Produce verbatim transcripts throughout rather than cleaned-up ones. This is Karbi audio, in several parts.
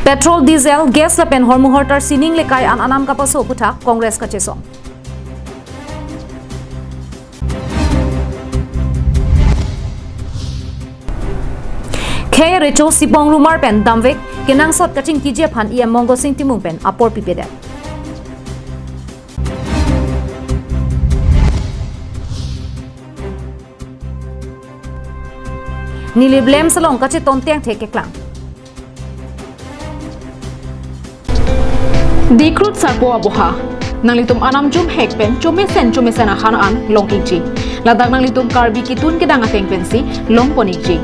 Petrol, diesel, gas lapen hormu hortar sining lekai an anam kapaso aputhak Congress kachesong. Khei recho sibong rumar pen damvek, kenangsot kachingkiji aphan E M Mongo Sing Timung pen apor pipedet. Nilip lamps along kacheton tengthe keklang. Dikrut Sarpo Aboha. Nanglitum anam jumhek pen chomesen chomesen ahan an long-ikji. Ladak nanglitum Karbi kitun kedang ateng pensi longpon-ikji.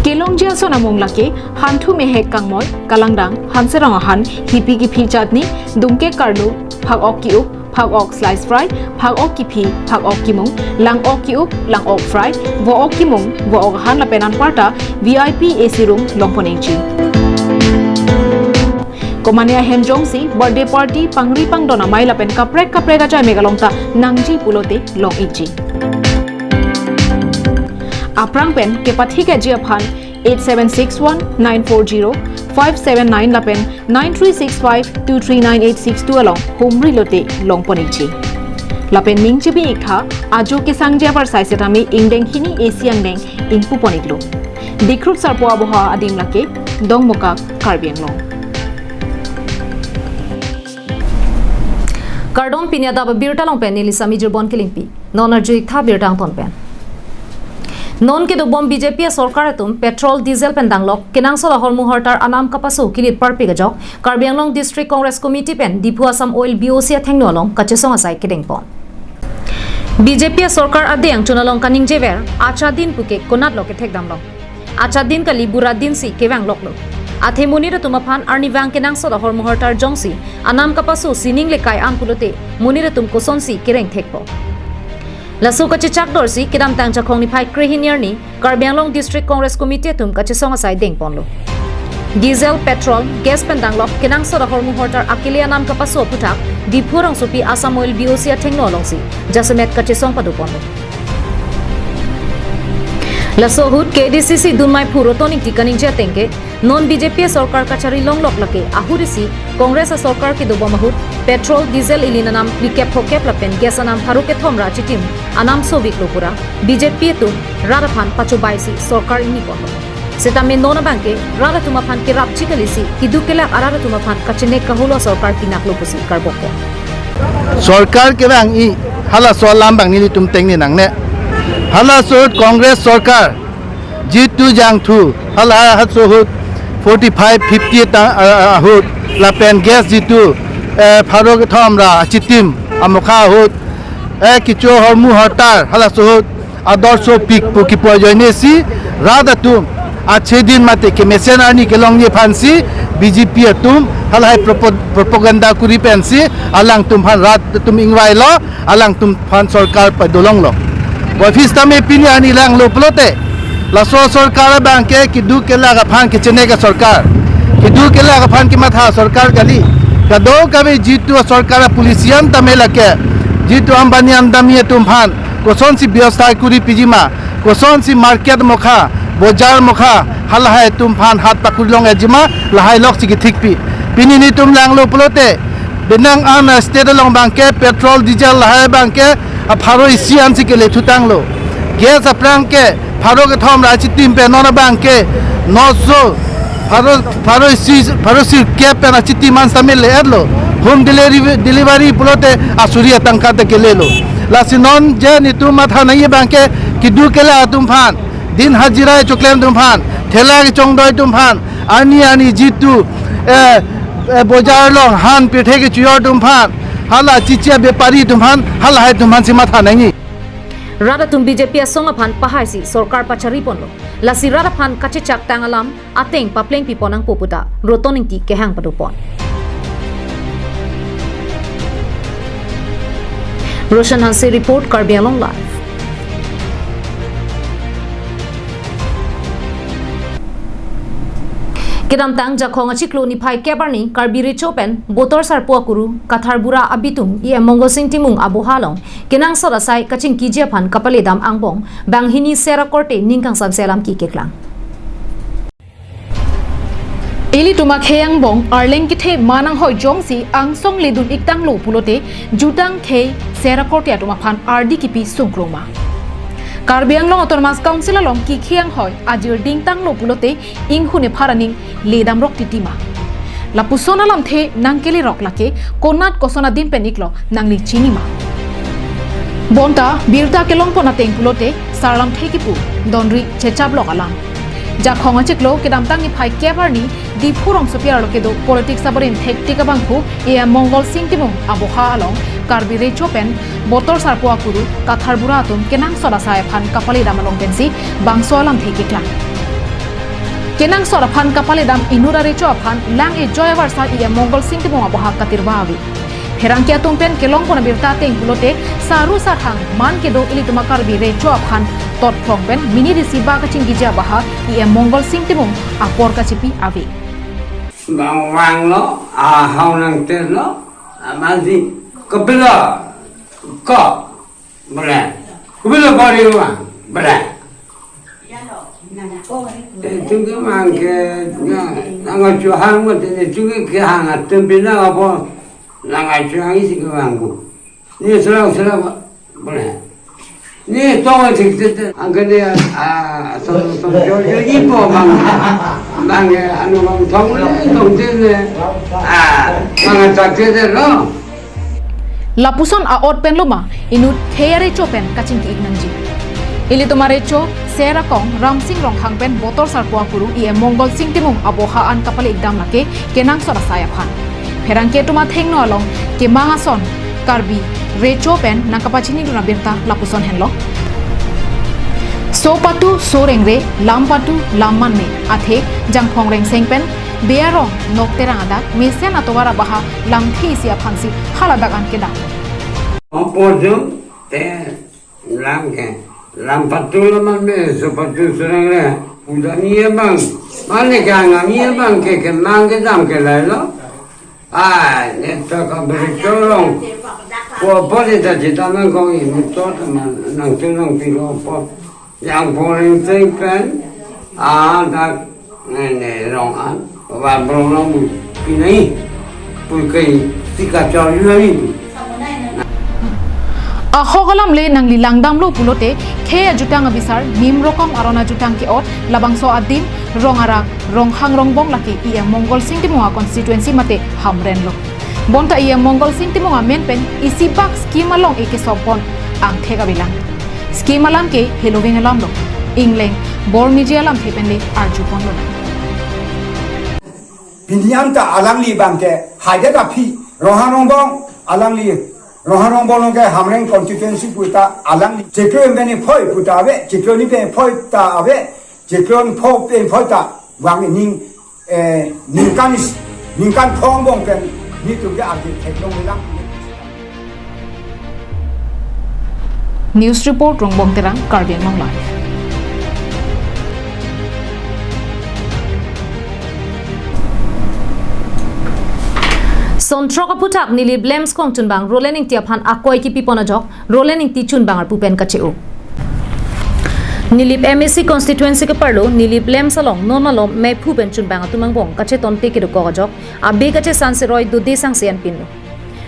Kelongji ason amung lake, hanthu mehek kangmoi, kalangdang, hanserong ahan, hipi kiphi chutney, dungke karlu, phak-ok ki-up, phak-ok slice fry, phak-ok kiphi, phak-ok kimung, lang-ok ki-up, lang-ok fry, vo-ok kimung, vo-ok ahan lapen anparta V I P A C room longpon-ikji. Komane ahem jongsi birthday party, pangri pangdon amei lapen kaprek kaprek ajai mek along ta nangji pulote long-ikji. Aphrang pen kepathikji aphan eight seven six one nine four zero five seven nine lapen nine three six five two three nine eight six two along humri lote longpon-ikji. Lapen ning chibi-iktha, ajo kesangji apor sai setame ingdeng hini A C angdeng ingpupon-iklo. Dikrut Sarpo Aboha adim lake Dongmukak, Karbi Anglong. Kardom, pini adap abirta along pen neli Sami Jirbon Kilingpi. Non arju-iktha birta angton pen. Non kedobom B J P asorkar atum petrol, diesel pen danglok kenangsot ahormu hortar anam kapaso kilit parpik ajok Karbi Anglong District Congress Committee pen Diphu Assam Oil B O C athengno along kachesong asai kedengpon. B J P asorkar adeng chun along kaningjever, acha din puke konatlo kethekdamlong. Acha din kali, bura din si kevangloklo. Athe monit atum aphan arnivang kenangsot ahormu hortar jongsi anam kapaso sining lekai an pulote monit atum kosonsi kereng thekpo. Laso kachechak dorsi kedamtang Jakhong niphai krehini arni Karbi Anglong District Congress Committee atum kachesong asai dengponlo. Diesel, petrol, gas pen danglok kenangsot ahormu hortar akele anam kapaso aputhak Diphu rongsopi Assam Oil B O C athengno alongsi jasemet kachesong padoponlo. Laso ahut K D C C dunmai phu Roton Ingti kaningje ateng ke, non B J P asorkar kachari longlok lake ahut isi Congress asorkar kedobom ahut petrol, diesel ili anam phlikep phokep lapen gas anam pharo kethom ra achitim anam soviklo pura B J P atum rat aphan pachobaisi sorkar ingniponlo. Setame non abangke rat atum aphan kerapji kalisi keduk kelak arat atum aphan kachenek kaholo sorkar pinaklo pusi karbokpo. Sorkar kevang-i halaso alam abang nelitum tengne nangne. Halaso ahut Congress sorkar jitu jangthu, hala halaso ahut forty-five, fifty ta, ah, ah, ahut lapen gas jitu, eh, pharo kethom ra achitim amokha ahut, eh, kecho ahormu hortar halaso ahut ador sopik pu kipu ajoine si rat atum achedin mate kemesen arni kelongji aphansi B J P atum halahai propo-, propaganda kuri pensi alangtum aphan rat atum ingvailo, alangtum aphan sorkar padolonglo. Boi phis tame pini arni langlo pulote, laso sorkar abangke keduk kelak aphan kechenek asorkar, keduk kelak aphan kematha asorkar kali. Kadokave jitu asorkar apolicy an tame lake, jitu Ambani Adani atum aphan kosonsi biosthai kuri pijima, kosonsi market mokha, bojar mokha, halahai atum aphan hat pakuri long-etjima, lahai loksi kethikpi. Pini nelitum langlo pulote, penang an state along abangke petrol, diesel lahai abangke apharo isi ansi kelethu tanglo. Gas aphrang ke pharo kethom ra achitim pen non abangke noso pharo, pharo isi, pharo sirkep pen achitim an sitame le-etlo. Home delivery, delivery pulote asuri atangka ta kelelo. Lasi non je nelitum matha nangji abangke keduk kelak atum aphan, din hajira choklem atum aphan, thela kechongdoi atum aphan, arni arni jitu, eh, eh, bojar along han pirthe kecho-or atum aphan, hala chichia bepari atum aphan, halahai atum aphansi matha nangji. Rat atum B J P asong aphan pahaisi sorkar pachariponlo. Lasi rat aphan kachechaktang alam ateng paplengpipon nangpo puta Roton Ingti kehang padopon. Roshan Hanse report, Karbi Anglong Live. Kedamtang Jakhong achiklo niphai kep arni Karbi Recho pen Botor Sarpo Akuru Katharbura abitum E M Mongalsing Timung aboha along kenangsot asai kachingkiji aphan kapaledam angbong banghini sera korte ningkangsam selam kikeklang. Ilitum akhei angbong arleng kethe manang hoi jongsi angsong ledun iktanglo pulote jutang khei sera korte atum aphan ardi kipi sungkroma. Karbi Anglong Autonomous Council along kikhei anghoi ajir dingtanglo pulote inghun ephar aning ledamrok titima. Lapuson alamthe nangkelerok lake konat koson adim pen iklo nangli chinima. Bonta birta kelongpon ateng pulote sarlamthe kipu donri chechaplok alam. Jakhong achiklo kedamtang niphai kep arni Diphu rongsopi arlo kedo politics abarim thektik abangphu E M Mongalsing Timung aboha along Karbi Recho pen Botor Sarpo Akuru Katharbura atum kenangsot asai aphan kapaledam along pensi bangso alamthe keklang. Kenangsot aphan kapaledam inut arecho aphan lang-e joy avarsa E M Mongalsing Timung aboha katirba ave. Pherangke atum pen kelongpon abirta ateng pulote saru sarhang man kedo ilitum a Karbi Recho aphan totphlong pen minit isi ba kachingkiji aboha E M Mongalsing Timung apor kachipi ave. Bang vanglo, ahau nangterlo, amatsi, kopilo, ko, bole, kopilo pari vang, bole. Itu ke mang ke, na, nang achuhang mo, itu ke kehang atum pina apo, nang achuhang isi ke vangku. Ni serang serang, bole. Ni tong sik sik, angkene, ah, tong, tong, jor, jor, ipo mang, mang, eh, anu mang tong, eh, tong tin, eh, ah, mang atak tin, eh, no. Lapuson a-ot pen loma, inut khei arecho pen kachingki-ik nangji. Ilitum arecho, sera kong, Ramsing Ronghang pen Botor Sarpo Akuru E M Mongalsing Timung aboha an kapale-ikdam lake, kenangsot asai aphan. Pherangke atum athengno along kemang ason Karbi Recho pen nangkapachinidun abirta lapuson henlo. So patu so rengre, lam patu lam manme, athe Jangphong Rengseng pen Beyarong Nokterang adak mesen atovar abaha lamthe isi aphansi haladak an kedam. Opo jong te lam ke, lam patu lam manme, so patu so rengre, puja ni abang, mane ke angang ni abang ke, kemang kedam ke lailo. Ai, ne ta ka beri tolong. Po po ne ta cita nang kong i muto teman nang tu nang pilo po. Jangphong Rengseng pen, ah, dak, ne, ne, rong an, wa brong long bu, pinai, pui kai, si kachor yu ni. Ahok alam le nangli langdamlo pulote, khei ajutang abisar, nim rokom aron ajutang ke-ot, labangso adim, Rong Arak, Ronghang Rongbong lake E M Mongalsing Timung a constituency mate Hamren lo. Bonta E M Mongalsing Timung amen pen isi bak scheme along eke sopon angthek avelang. Scheme alam ke heloving alam lo. Ingleng, bor miji alamthe pen le arjupon lo. Pini anta alangli bang ke, haida ta phi, Ronghang Rongbong, alangli, Ronghang Rongbong along ke Hamren constituency puta alangli, chiklo pen phoi puta ave, chiklo ni pen phoi ta ave, chiklo pho pen phoi ta, vang ning, eh, ningkan is, ningkan phong bong pen, ni tu ke agi theklong lang. News report, Rongbong Terang, Karbi Anglong Live. Son throk aphuthak Nilip LAMPS kong chunbang Roland Ingti aphan akoi kipipon ajok, Roland Ingti chunbang arpu pen kache-o. Nilip M A C constituency keparlo Nilip LAMPS along non malom meiphu pen chunbang atum angbong kachetonte kedokok ajok, abe kachesan seroi dode sangse anpinlo.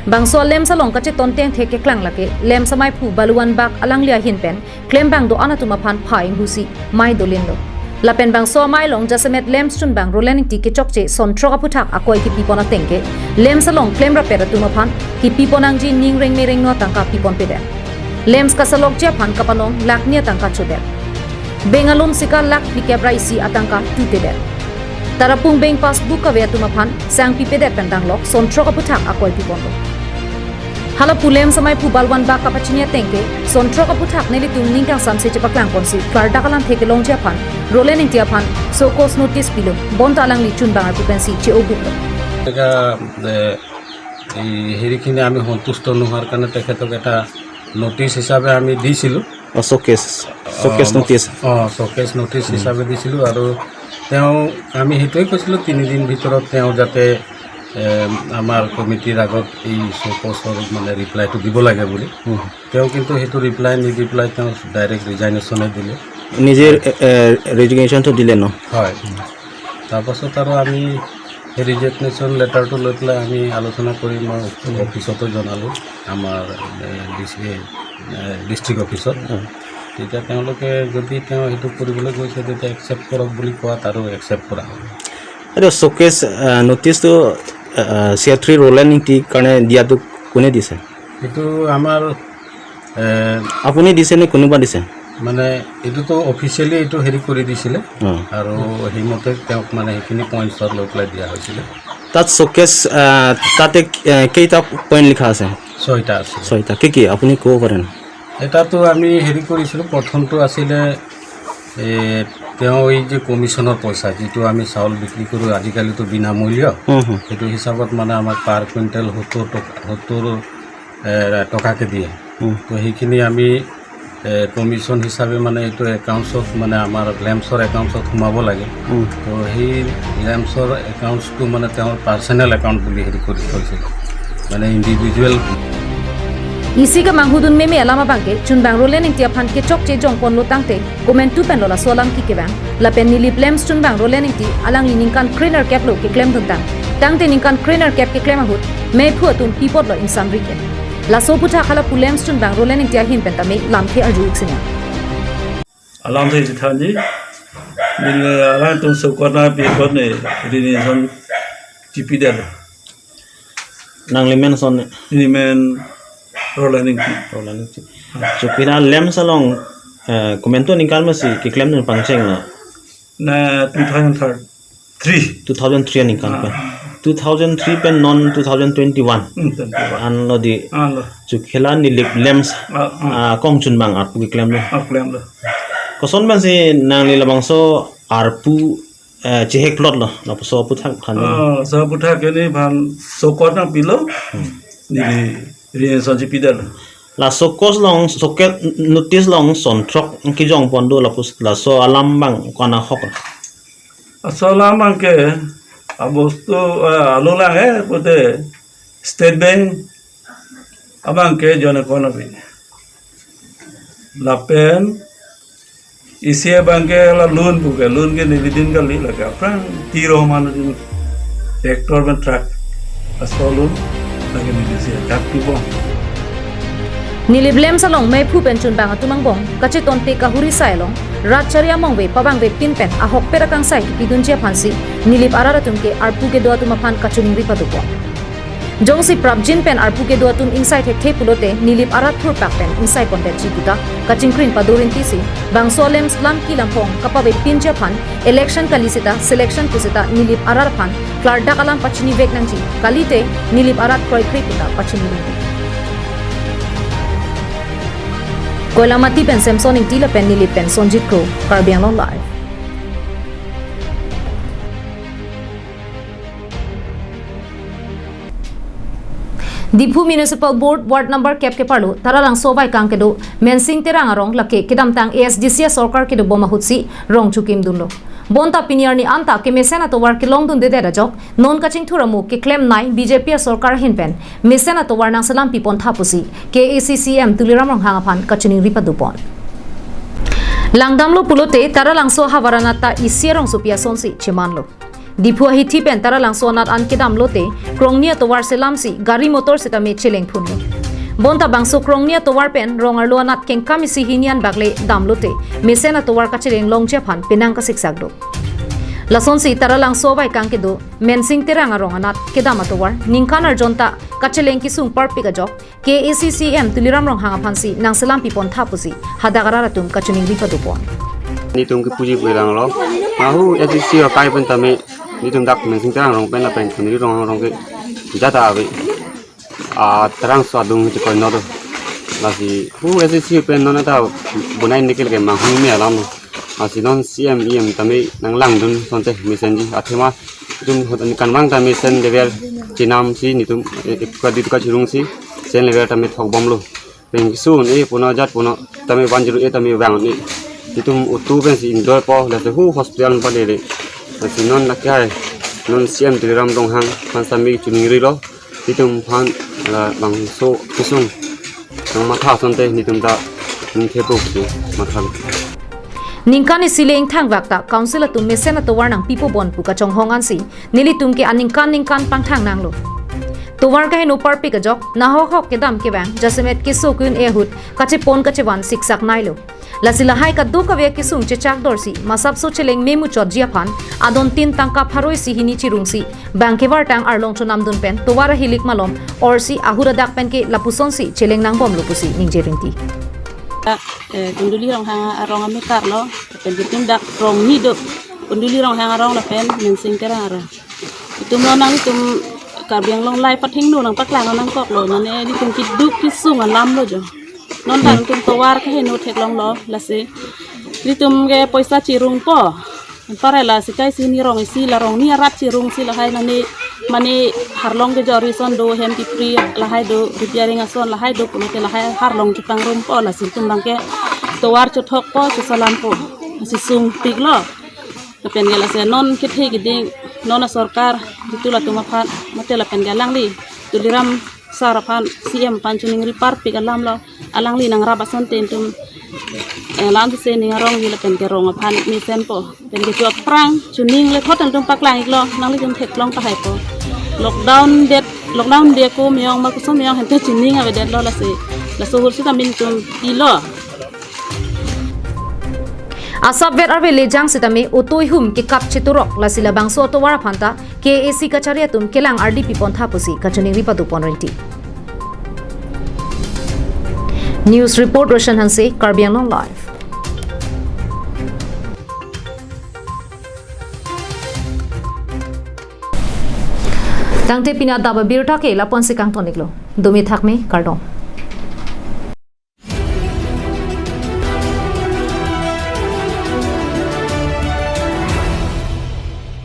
Bangso LAMPS along kacheton tengthe keklang lake, LAMPS ameiphu Baluan Bak alangli ahin pen, klembang do-an atum aphan pha inghusi, mei dolinlo. Lapen bangso amei along jasemet LAMPS chunbang Roland Ingti kechokche son throk aphuthak akoi kipipon ateng ke, LAMPS along klemrap-et atum aphan, kipipon nangji ning rengme rengno atangka piponpedet. LAMPS kasalokji aphan kapanong lakh ni atangka chodet. Bank alun sika lakh phlikep ra isi atangka tutedet. Tarapung bank passbook kave atum aphan sangpipedet pen danglok son throk aphuthak akoi piponlo. Hala pu LAMPS ameiphu Baluan Bak kapachini ateng ke, son throk aphuthak nelitum ningkangsam se chepaklang ponsi klardak alamthe kelongji aphan, Roland Ingti aphan show cause notice pilo, bonta alangli chunbang arpu pensi che-o buklo. এটা, এ, এই হেৰিখিনি আমি সন্তুষ্ট নোহোৱাৰ কাৰণে তেখেতক এটা নটিচ হিচাপে আমি দিছিলোঁ। অ, শ্ব'কেছ, শ্ব'কেছ অ, নটিচ। অ, শ্ব'কেছ নটিচ হিচাপে দিছিলোঁ আৰু তেওঁ, আমি সেইটোৱে কৈছিলোঁ, তিনিদিন ভিতৰত তেওঁ যাতে, এ, আমাৰ কমিটিৰ আগত এই চৌকছৰ মানে ৰিপ্লাইটো দিব লাগে বুলি। হুম। তেওঁ কিন্তু সেইটো ৰিপ্লাই নিদি পেলাই তেওঁ ডাইৰেক্ট ৰিজাইনেশ্যনে দিলে। নিজে, এ, এ, ৰেজিগনেশ্যনটো দিলে ন? হয়। তাৰপাছত আৰু আমি সেই ৰেজিগনেশ্যন লেটাৰটো লৈ পেলাই আমি আলোচনা কৰি মই অফিচতো জনালোঁ, আমাৰ, এ, ডি চি, এ, ডিষ্ট্ৰিক্ট অফিচত। হুম। তেতিয়া তেওঁলোকে যদি তেওঁ সেইটো কৰিবলৈ গৈছে, তেতিয়া একচেপ্ট কৰক বুলি কোৱাত আৰু একচেপ্ট কৰা হ'ল। এইটো চৌকেছ, আহ, নটিচটো, আহ, ছেক্ৰেটাৰী ৰোলেণ্ড ইংতিৰ কাৰণে দিয়াটো কোনে দিছে? এইটো আমাৰ, এ, আপুনি দিছে নে কোনোবা দিছে? মানে এইটোতো অফিচিয়েলি এইটো হেৰি কৰি দিছিলে, অ। আৰু সেইমতে তেওঁক মানে সেইখিনি পইণ্টছত লৈ পেলাই দিয়া হৈছিলে। তাত চৌকেছ, আহ, তাতে, আহ, কেইটা পইণ্ট লিখা আছে? ছয়টা আছে। ছয়টা। কি কি আপুনি ক'ব পাৰে নেকি? এটাতো আমি হেৰি কৰিছিলোঁ, প্ৰথমটো আছিলে, এ, তেওঁ এই যে কমিশ্যনৰ পইচা, যিটো আমি চাউল বিক্ৰী কৰোঁ আজিকালিতো বিনামূল্য, হুম, হুম। সেইটো হিচাপত মানে আমাক পাৰ কুইণ্টেল সত্তৰ টকা, সত্তৰ, এ, টকাকে দিয়ে। হুম। তো সেইখিনি আমি, এ, কমিশ্যন হিচাপে মানে এইটো একাউণ্টছত, মানে আমাৰ লেম্পছৰ একাউণ্টছত সোমাব লাগে। হুম। তো সেই লেম্পছৰ একাউণ্টছটো মানে তেওঁৰ পাৰ্চনেল একাউণ্ট বুলি হেৰি কৰি থৈছিল, মানে individual. Isi kemanghu dun meme alam abangke chunbang Roland Ingti aphan kechokche jongponlo tangte komantu pen lo laso alam kekevang. Lapen Nilip Lamps chunbang Roland Ingti alangli ningkan krenerkep lo keklemdun tang. Tangte ningkan krenerkep keklem ahut meiphu atum pipotlo ingsamri ke. Laso aputhak hala pu Lamps chunbang Roland Ingti ahin pen tame lamthe arju-ik sinang. Alam si thanji, neli alangtum sokot nangpipon ne, rini son chipidetlo. Nangli men son ne? Neli men Roland Ingti. Roland Ingti. Chupina Lamps along, eh, komantu aningkan masi keklemdun pangcheng na? Na two thousand three. Two thousand three aningkan pen. Ah. Two thousand three pen non two thousand twenty-one. Hmm, twenty-one. Anlo di. Anlo. Chukela Nilip Lamps, ah, ah, ah, kong chunbang arpu keklemlo. Ah, klemlo. Koson pensi nangli labangso arpu, eh, cheheklotlo, lapuso aputhak thanji. Ah, so aputhak ke neli aphan sokot nangpilo. Hmm. Neli rini son chipidetlo. La sokos along, sokes notice along son throk kejongpon do lapus, laso alam abang ko-an ahok? Laso alam abangke, abostu, eh, alo lang eh, pute State Bank abangke joint account ave. Lapen isi abangke la loan puke, loan ke neli din kali, lake aphrang tiro mano din tractor pen truck aso loan lake neli si thak pipon. Nilip Lamps along meiphu pen chunbang atum angbong kachetonpe kahuri asai along rat chari amongve pabangvepin pen ahokpet akangsai kepidunji aphansi Nilip arat atum ke arpu kedo atum aphan kachiningri padopon. Jongsi prapjin pen arpu kedo atum ingsai thekthe pulote Nilip arat thurpak pen ingsai pondetji puta kachingkrin padorinti si bangso Lamps lam kelang phong kapavepinji aphan election kali seta selection pu seta Nilip arat aphan klardak alam pachinivek nangji, kalite Nilip arat kroikre puta pachini rinti. Koilamati pen Samson Ingti lapen Nilip pen Sonjit Kro, Karbi Anglong Live. Diphu Municipal Board Ward number kep keparlo Taralangso avaikang kedo Mensing Terang arong lake kedamtang A S D C asorkar kedobom ahutsi rong chukimdunlo. Bonta pini arni anta kemesen atovar kelongdundedet ajok non kachingthur amo keklemnei B J P asorkar ahin pen mesen atovar nangselam pipontha pusi K A A C C M Tuliram Ronghang aphan kachiningri padopon. Langdamlo pulote Taralangso ahavar anat ta isi arongsopi asonsi chemanlo. Diphu ahithi pen Taralangso anat an kedamlote krongni atovar selamsi gari motor setame chelengphunlo. Bonta bangso krongni atovar pen rong arlo anat kengkam isi hini an bagle damlote mesen atovar kacheleng longji aphan penang kasiksak do. Lasonsi Taralangso avaikang kedo Mensing Terang arong anat kedam atovar ningkan arjon ta kacheleng kesung parpik ajok K A A C C M Tuliram Ronghang aphansi nangselam pipontha pusi hadak arat atum kachiningri padopon. Netum kepuji pu langlo. Ahu A S D C akai pen tame netum dak Mensing Terang arong pen lapen Tuliram Ronghang arong ke jata ave. Ah, Taralangso adung hiti koinor. Lasi hu A S D C pen non ta bonai nikil ke manghu me alam. Lasi non C M E M tame nanglangdun sonte mesenji athema netum hot ani kanbang ta mesen level chenamsi netum, eh, eh, kadit kachirungsi sen level tame thokbomlo. Pen kisun e puna jat puna tame one zero eight tame vang ni. Netum utu pensi indoor po lasi hu hospital pa lele. Lasi non lake hai, non C M Tuliram Ronghang aphan sami choningrilo, nelitum aphan labangso kesung nangmatha asonte nelitum ta ningthepo pusi matha. Ningkan isi le ingthangvak ta Council atum mesen atovar nangpipo bon pu kachonghong ansi nelitum ke aningkan ningkan pangthang nanglo. Tovar kaheno parpik ajok nahok hok kedam kevang jasemet keso ke-un-e ahut kachepon kachevan siksak nailo. Lasi lahai kadokave kesung chechak dorsi masapso cheleng memuchotji aphan adon tin tangka pharo isi hini chirungsi bang kevartang arlong chonamdun pen tovar ahilik malom orsi ahut adak pen ke lapusonsi cheleng nangbomlo pusi ningje rinti. Eh, Kunduli Ronghang arong amekar lo, pen itum dak rong ni do. Kunduli Ronghang arong lapen Mensing Terang arong. Itum lo nang itum Karbi Anglong Live athengno nangpaklang nangkoklo, mane itum keduk kesung alam lo jo. Non dak itum tovar kaheno theklonglo, lasi itum ke poisa chirungpo. Anparke lasi kaisi ni rong isi la rong ni arat chirungsi lahai nani mane harlong kejor ason do, hem kepri lahai do, repairing ason lahai do pulote lahai harlong chepangrumpo, lasi itum abangke tovar chothokpo, chosalampo. Lasi sungpiklo. Lapen ke lasi non kethe keding non asorkar jitu latum aphan mate lapen ke alangli Tuliram sar aphan, C M aphan choningri parpik alam lo, alangli nangrap asonte itum, eh, la-an sese ning arong ji lapen ke rong aphan mesenpo. Pen ke chu aphrang choningle thot itum paklang iklo, nanglitum theklong tahaipo. Lockdown det, lockdown de ko meyong ma koson meyong hente choning avedetlo, lasi laso ahut sitame itum ilo. Asapvet arve lejang sitame otoi hum kekap cheturok, lasi labangso atovar aphan ta K A A C kachari atum kelang ardi pipontha pusi kachiningri padopon rinti. News report Roshan Hanse, Karbi Anglong Live. Tangte pini adap abirta ke lapu-ansi kangton iklo. Dome thakme, kardom.